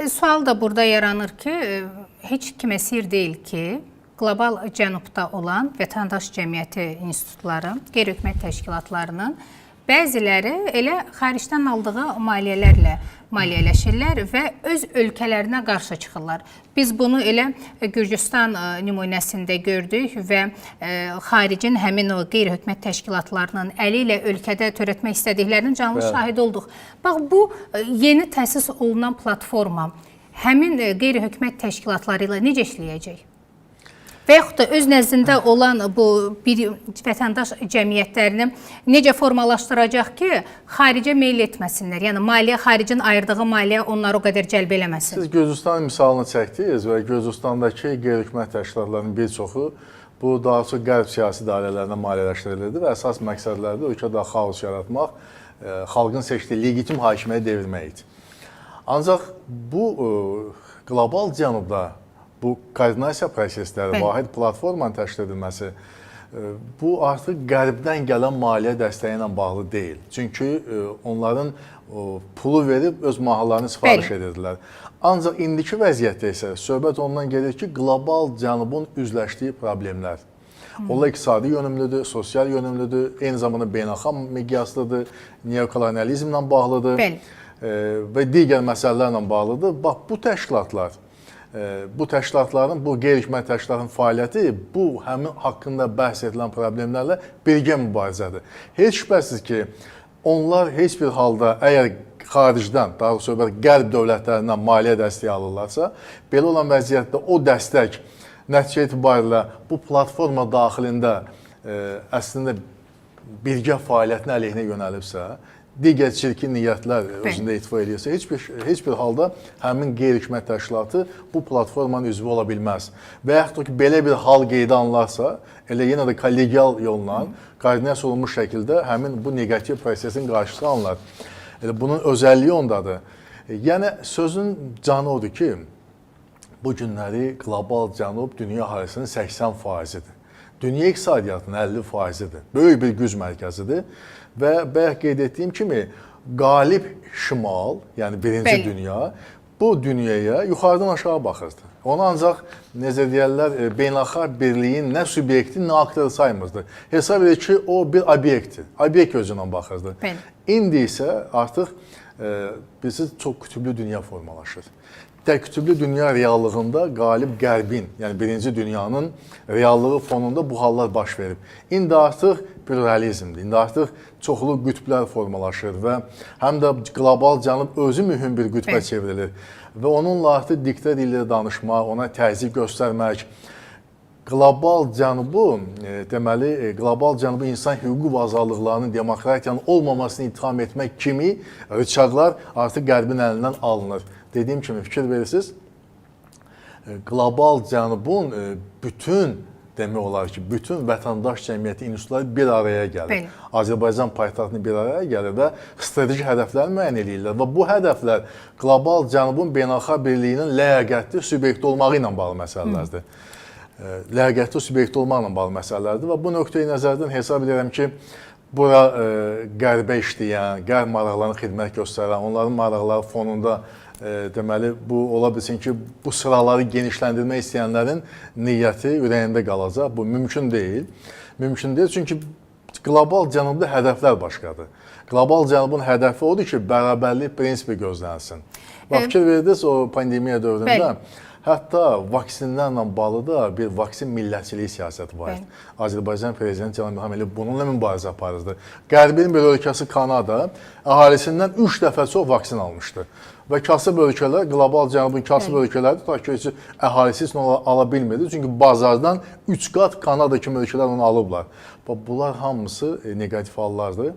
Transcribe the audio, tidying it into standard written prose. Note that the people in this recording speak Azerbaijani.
Sual da burada yaranır ki, heç kimə sir deyil ki, qlobal cənubda olan vətəndaş cəmiyyəti institutları, qeyri-hökumət təşkilatlarının bəziləri elə xaricdən aldığı maliyyələrlə maliyyələşirlər və öz ölkələrinə qarşı çıxırlar. Biz bunu elə Gürcüstan nümunəsində gördük və xaricin həmin o qeyri-hökumət təşkilatlarının əli ilə ölkədə törətmək istədiklərinin canlı şahidi olduq. Bax bu yeni təsis olunan platforma həmin qeyri-hökumət təşkilatları ilə necə işləyəcək? Və yaxud da öz nəzdində olan bu bir vətəndaş cəmiyyətlərini necə formalaşdıracaq ki, xaricə meyl etməsinlər? Yəni maliyyə, xaricin ayırdığı maliyyə onları o qədər cəlb eləməsin. Siz Gürcüstan misalını çəkdiniz və Gürcüstandakı qeyri-hökumət təşkilatlarının bir çoxu bu daha çox qərb siyasi dairələrinə maliyyələşdirilirdi və əsas məqsədləri də ölkədə xaos yaratmaq, xalqın seçdiyi legitim hakimiyyəti devirmək idi. Ancaq bu qlobal cənubda bu koordinasiya prosesləri, vahid platformanın təşkil edilməsi bu artıq qərbdən gələn maliyyə dəstəyi ilə bağlı deyil. Çünki onların pulu verib öz mahallarını sifariş edirdilər. Ancaq indiki vəziyyətdə isə söhbət ondan gedir ki, qlobal cənubun üzləşdiyi problemlər. Onlar iqtisadi yönümlüdür, sosial yönümlüdür, eyni zamanda beynəlxalq miqyaslıdır, neokolonializmlə bağlıdır və digər məsələlərlə bağlıdır. Bax bu təşkilatlar, bu təşkilatların, bu qeyri-hökumət təşkilatlarının fəaliyyəti bu həmin haqqında bəhs edilən problemlərlə birgə mübarizədir. Heç şübhəsiz ki, onlar heç bir halda əgər xaricdən, daha doğrusu söhbət qərb dövlətlərindən maliyyə dəstəyi alırlarsa, belə olan vəziyyətdə o dəstək nəticə etibarilə bu platforma daxilində əslində birgə fəaliyyətin əleyhinə yönəlibsə, digər çirkin niyyətlər özündə ehtiva eləyirsə, heç bir halda həmin qeyri-hökumət təşkilatı bu platformanın üzvü ola bilməz. Və yaxud da ki, belə bir hal qeydə alınarsa, elə yenə də kollegial yolla, koordinasiya olunmuş şəkildə həmin bu neqativ prosesin qarşısı alınır. Elə bunun özəlliyi ondadır. Yəni sözün canı odur ki, bu günləri qlobal cənub dünya əhalisinin 80%-idir. Dünya iqtisadiyyatının 50%-idir. Böyük bir güc mərkəzidir və bayaq qeyd etdiyim kimi qalib şimal, yəni birinci dünya bu dünyaya yuxarıdan aşağı baxırdı. Onu ancaq necə deyərlər, beynəlxalq birliyin nə subyekti, nə aktoru saymırdı. Hesab edir ki, o bir obyektdir. Obyekt gözü ilə baxırdı. İndi isə artıq bilirsiniz, çox qütüblü dünya formalaşır. Tək qütüblü dünya reallığında qalib qərbin, yəni birinci dünyanın reallığı fonunda bu hallar baş verib. İndi artıq pluralizmdir. İndi artıq çoxlu qütblər formalaşır və həm də qlobal cənub özü mühüm bir qütbə çevrilir. Və onunla artıq diktə dildə danışmaq, ona təzyiq göstərmək, qlobal cənubu, deməli, qlobal cənubu insan hüququ və azadlıqlarının, demokratiyanın olmamasını ittiham etmək kimi rıçaqlar artıq qərbin əlindən alınır. Dediyim kimi fikir verirsiniz, qlobal cənubun bütün demək olar ki, bütün vətəndaş cəmiyyəti institutları bir araya gəlir. Azərbaycan paytaxtında bir araya gəlir və strateji hədəflər müəyyən eləyirlər və bu hədəflər qlobal cənubun beynəlxalq birliyinin ləyaqətli subyekti olmağı ilə bağlı məsələlərdir. Ləyaqətli subyekti olmaqla bağlı məsələlərdir və bu nöqteyi nəzərdən hesab edirəm ki, bura qərbə işləyən, qərb maraqlarına xidmət göstərən, onların maraqları fonunda deməli bu ola bilsin ki, bu sıraları genişləndirmək istəyənlərin niyyəti ürəyində qalacaq. Bu mümkün deyil. Mümkün deyil çünki qlobal cənubda hədəflər başqadır. Qlobal cənubun hədəfi odur ki, bərabərlik prinsipi gözlənsin. Bax, fikir verdiniz o pandemiya dövründə hətta vaksinlərlə bağlı da bir vaksin millətçiliyi siyasəti var idi. Azərbaycan prezidenti cənab İlham Əliyev bununla mübarizə aparırdı. Qərbin bir ölkəsi Kanada əhalisindən 3 dəfə çox vaksin almışdı. Və kasıb ölkələr, qlobal cənubun kasıb ölkələri tutaq ki, əhalisi üçün onu ala bilmirdi. Çünki bazardan 3 qat Kanada kimi ölkələr onu alıblar. Bax, bunlar hamısı neqativ hallardır.